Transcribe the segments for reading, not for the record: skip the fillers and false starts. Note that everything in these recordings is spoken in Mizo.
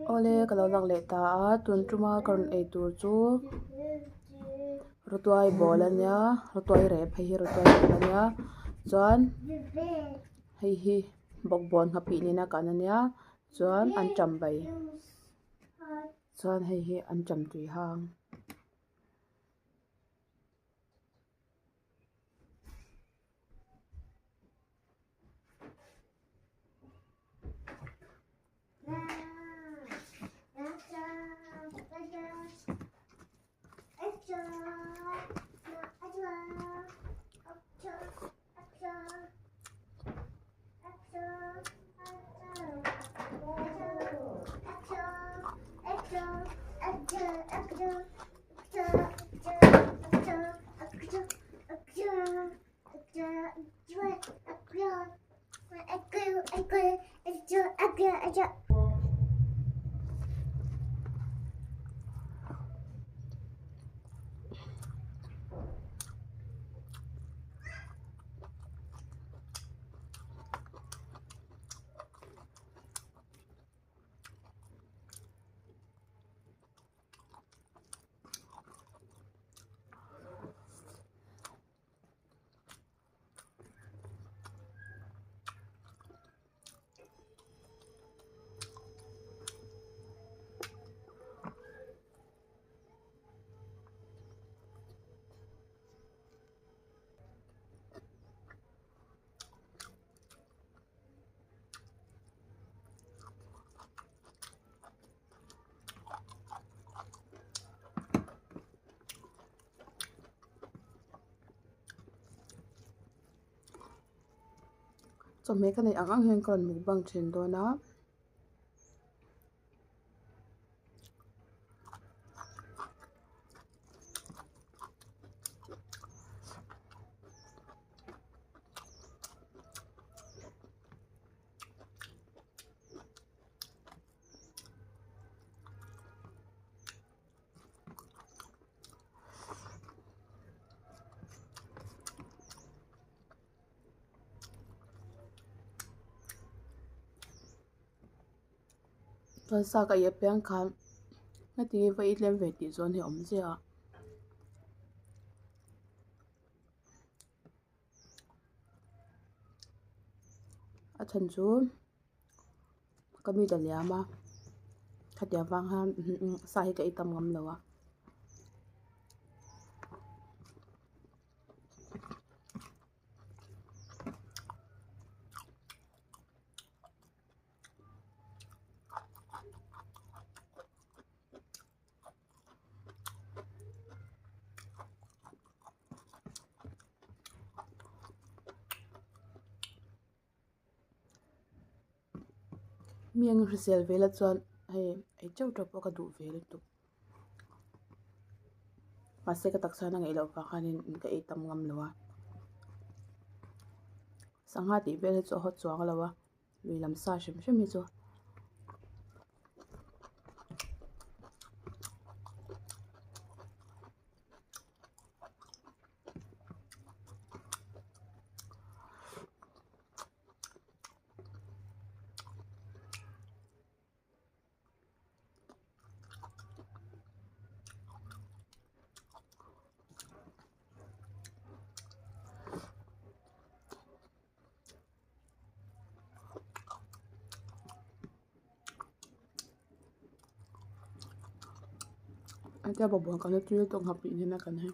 Awle ka lo lang leh ta a tun tuma ka rawn ei tur chu rawtuai bawl a nia rawtuai rep hei hi rawtuai rep a nia chuan hei hi bawkbawn nghapih nena kan a nia chuan anṭam bai chuan hei hi anṭam tui hang. Chawhmeh ka neih ang ang hian ka rawn mukbang thin dawn a. Chuan sa ka ei apiang khan heti va i tlem ve tih zawn hi a awm ziah a. A chhan chu ka mi ta liam a khatiang vang khan sa hi ka ei tam ngam lo a. Mi ang hrisel vel a chuan hei ei teuh teuh pawh ka duh ve lutuk mahse ka taksa hian a ngaih loh vang khanin ka ei tam ngam lo a sangha tih vel hi chu a haw chuang lo a lui lam sa hrim hrim hi chu. Hetia bawkbawn kan la tui lutuk nghapih nen a kan hei.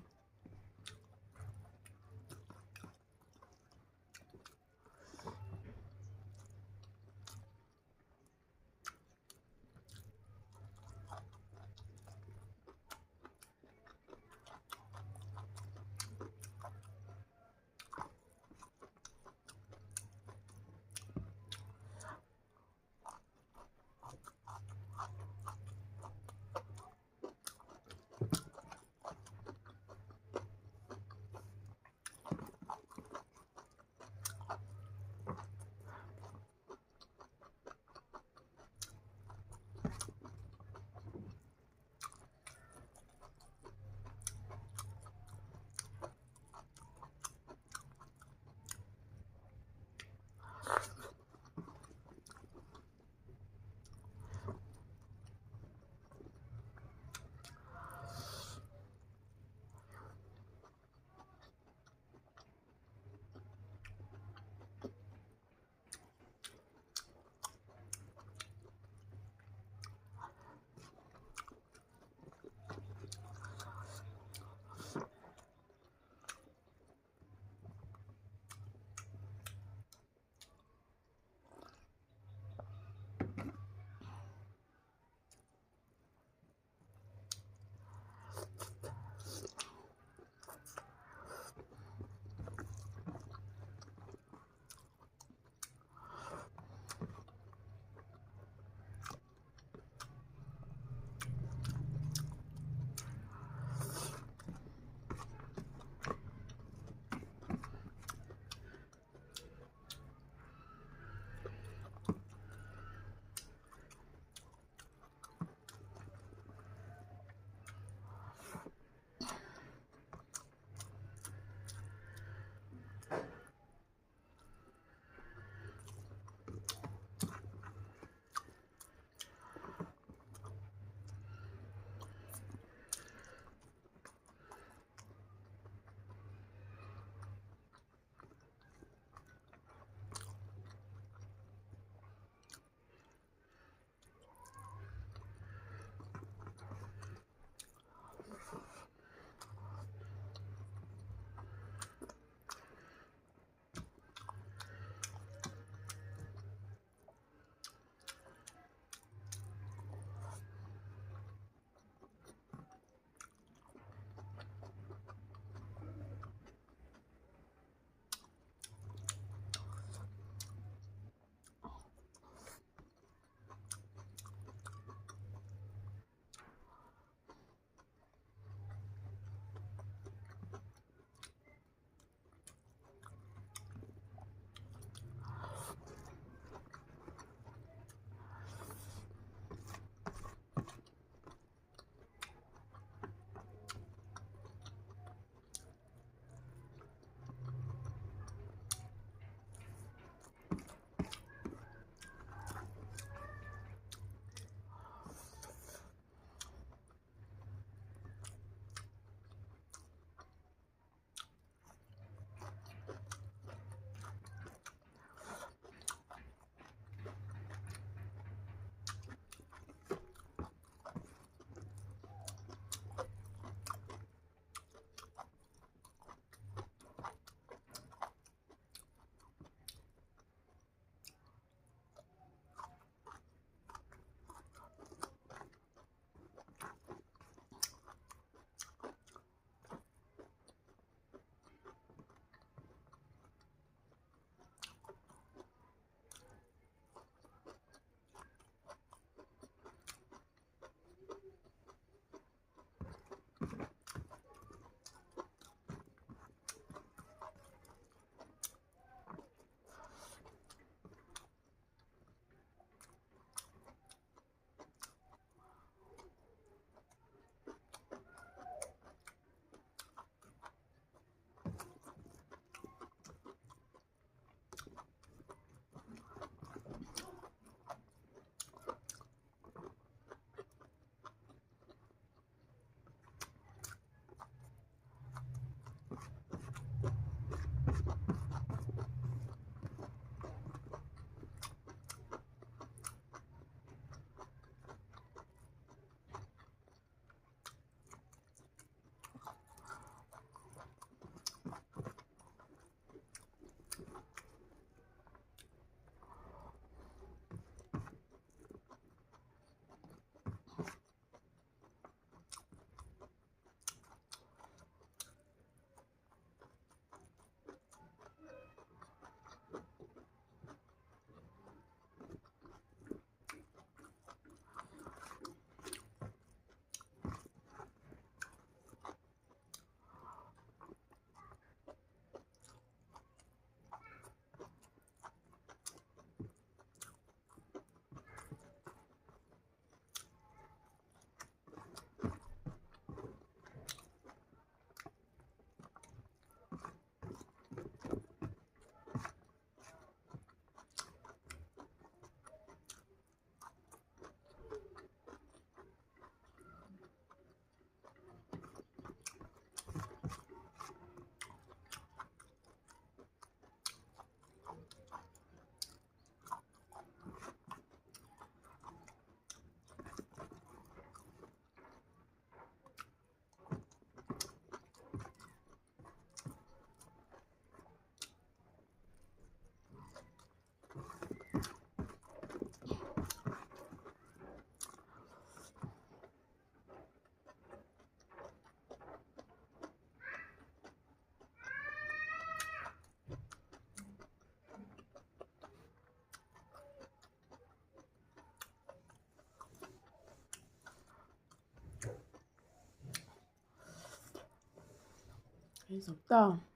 Ei zo ta.